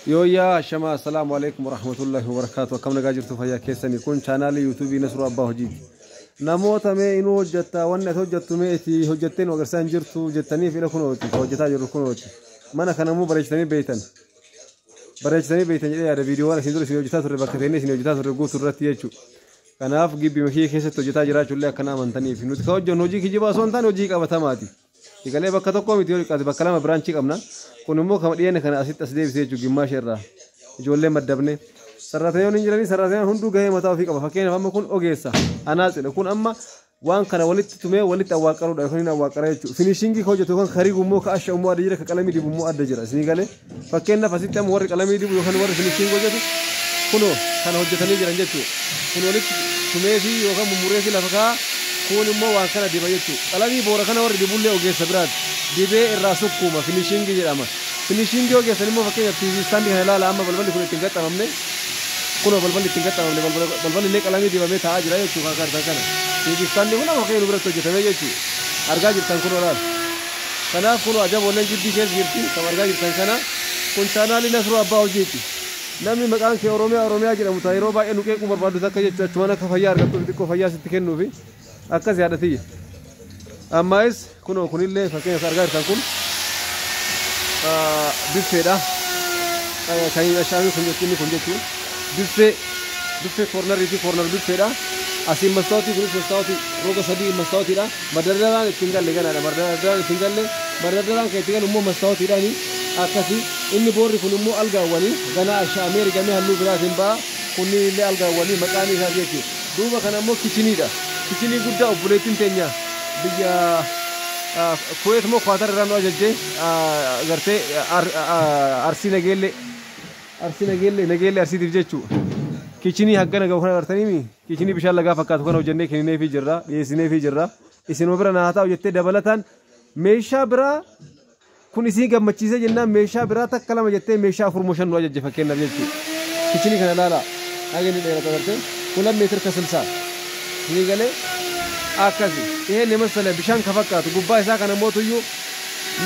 Yooyyaa ashamaa, assalaamu alaikum warahmatullahi wabarakaatu. Akkam nagaa jirtu, fayyaa keessanii? Kun chaanaalii yuutuubii Nasruu Abbaa Hojiiti. Namoota mee inuu hojjetta, wanni ati hojjettu mee itti hojjettee nu agarsiisaa hin jirtu jettanii fila, kunooti ka hojjetaa jirru kunooti. Mana kana immoo bareechitanii beektan. Bareechitanii beektan jedhee yaada, viidiyoowwan isin dura isin hojjetaa turre, bakka ta'ee isin hojjetaa turre guutuu irratti jechuudha. Kanaaf gibbii makii keessatti hojjetaa jiraachuullee akkana amantaniif, nuti ka hojjennu hojii kijibaa osoo hin taane hojii qabatamaati. Egalee bakka tokko miti, yoo xiqqaate bakka lama branchii qabna. Kun immoo kama dhiyeenya kana asitti as deebisee jechuudha, gimmaasha irraa. Ijoollee maddabne. Sarraatayoon hin jiranii, sarraatayoon hunduu gahee mataa ofii qaba. Fakkeenyaaf amma kun ogeessa. Anaaxidha. Kun amma waan kana walitti tumee walitti awwaaqaruudha yookaan hin awwaaqara jechuudha. Finishingii ka hojjetu yookaan kariigu immoo, ka asha immoo adda jira, ka qalamii dibu immoo adda jira. Isinii galee, fakkeenyaaf asitti amma warri qalamii dibu yookaan warri finishingii hojjetu kunoo kana hojjetanii jiran jechuudha. Kun walitti tumee fi yookaan mummuree fi lafa kaa'a. Kun immoo waan kana diba jechuudha. Qalamii boora kana warri dibullee ogeessa biraati. Dibee irraa sukkuuma, finishingii jedhama. Finishingii ogeessan immoo, fakkeenyaaf TV standii kana ilaala, amma balballi kun ittiin gaxxamamne. Kunoo balballi ittiin gaxxamamne, balballi illee qalamii dibamee taa'aa jira jechuudha kan kana. TV standii kun amma fakkeenya nu biratti hojjetamee jechuudha. Argaa jirtan, kunoo laala. Kanaaf kunoo ajaboolleen gibbii keessa jirti kan argaa jirtan kana. Kun chaanaalii Nasruu Abbaa Hojiiti. Namni maqaan kee Oromiyaa Oromiyaa jedhamu ta'a yeroo baay'ee nu qeequu barbaaddu takka jechuudha, achumaan akka fayyaa argattuuf xiqqoo fayyaa sitti kennuufi akkas yaadhatiyya. Ammaayis kunoo kunillee fakkeenyaaf argaa jirtan kun biffeedha. Kan hin ashaamii kun jechuun, inni kun jechuun biffee cornerii fi corner biffeedha. Asiin mastaawotii, kunis mastaawotii roga sadii mastaawotiidha. Madardaraan ittiin galle ganaadha. Madardaraan ittiin galle, madardaraan kan itti galu immoo mastaawotiidhaani akkasi. Inni boorri kun immoo algaawwanii ganaa ashaamee rigamee halluu biraatiin ba'a. Kunniin illee algaawwanii maqaan isaa jechuudha. Duuba kana immoo kitcheniidha. Kitchenii guddaa obboleettiin teenya biyya Kuweet moo Kwaatar irraa nu ajajjee gartee Arsii Nageellee, Arsii Nageellee, Nageellee Arsiitiif jechuudha. Kitchenii haggana gahu kana agartanii, kitchenii bishaan lagaa fakkaatu kana hojjennee kennineefii jirra, dhiyeessineefii jirra. Isinuma bira naa haa ta'u jettee dabalataan meeshaa biraa kun isin gammachiisee jennaan meeshaa biraa takka lama jettee meeshaa afur moo shan nu ajajje fakkeenyaaf jechuudha. Kitchenii kana ilaalaa. Haga inni dheeratu agartee, 2 meetir ከ60 ni galee akkasi. ይሄን የመሰለ bishaan ka fakkaatu gubbaa isaa kana mootuyyuu,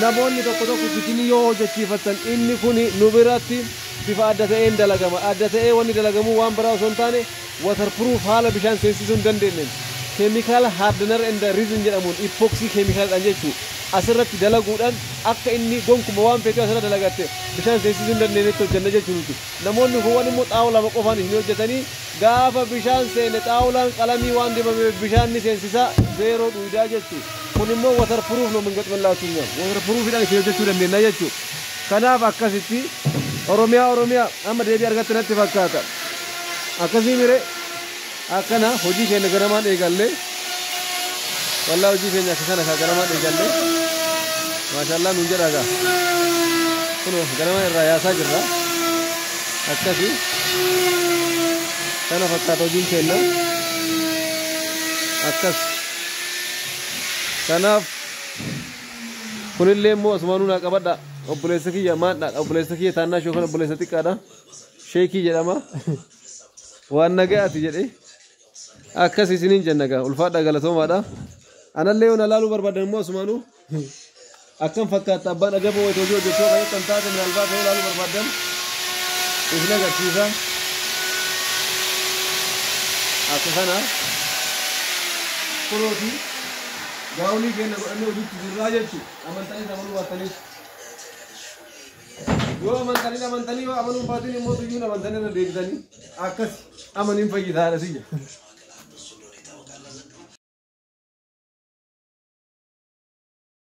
namoonni tokko tokko kitchenii yoo hojjechiifatan inni kun nu biratti bifa adda ta'een dalagama. Adda ta'ee wanni dalagamuu waan biraa osoo hin taane waterproof, haala bishaan seensisuu hin dandeenyeen, chemical hardener and resin jedhamuun, epoxy keemikaaladhaan jechuu, asirratti dalaguudhaan akka inni gonkuma waan feetee asirra dalagatte bishaan seensisuu hin dandeenyetti hojjenna jechuu nuti. Namoonni kuuwwan immoo xaawulama qofaan isin hojjetanii gaafa bishaan seene xaawulaan qalamii waan dibameef bishaan ni seensisa, zeeroo dhuyidaa jechuu. Kun immoo waterproof ነው የምንገጥምላችሁ እኛ waterproofiidhaan isin hojjechuu dandeenya jechuu. Kanaaf akkasitti Oromiyaa Oromiyaa amma deebii argatte natti fakkaata. Akkasii mire, akkana hojii keenya ganamaan eegalle. Wallaa hojii keenya akka kana ganamaan eegalle. Maashaallah nuun jedhaa gaa. Kunoo ganama irraa yaasaa jirra. Akkasi. Kana fakkaata hojiin keenya. Akkas. Kanaaf kunillee immoo asumaanuu naa qabadha. Obboleessa kiyya maadha. Obboleessa kiyya taannaa yookaan obboleessa xiqqaadha. Sheekii jedhama. Waan nagayaati jedhe. Akkas isiniin jenna gaa, ulfaadha, galatoomaadha. Anallee yoo na laaluu barbaadan immoo asumaanuu akkam fakkaata abbaan ajaboo wayita hojii hojjechuu kan jettan taate, minaalbaat yoo laaluu barbaadan isin agarsiisa. Akka kana kunooti gaawunii keenya godhannee hojiitti jirraa jechuudha. Amantanii amanuu baattanis. Yoo amantanii amantanii, yoo amanuu baatin immoo tuyyuun amantanii irra deebitanii akkas amaniin fayyitaadha siyya.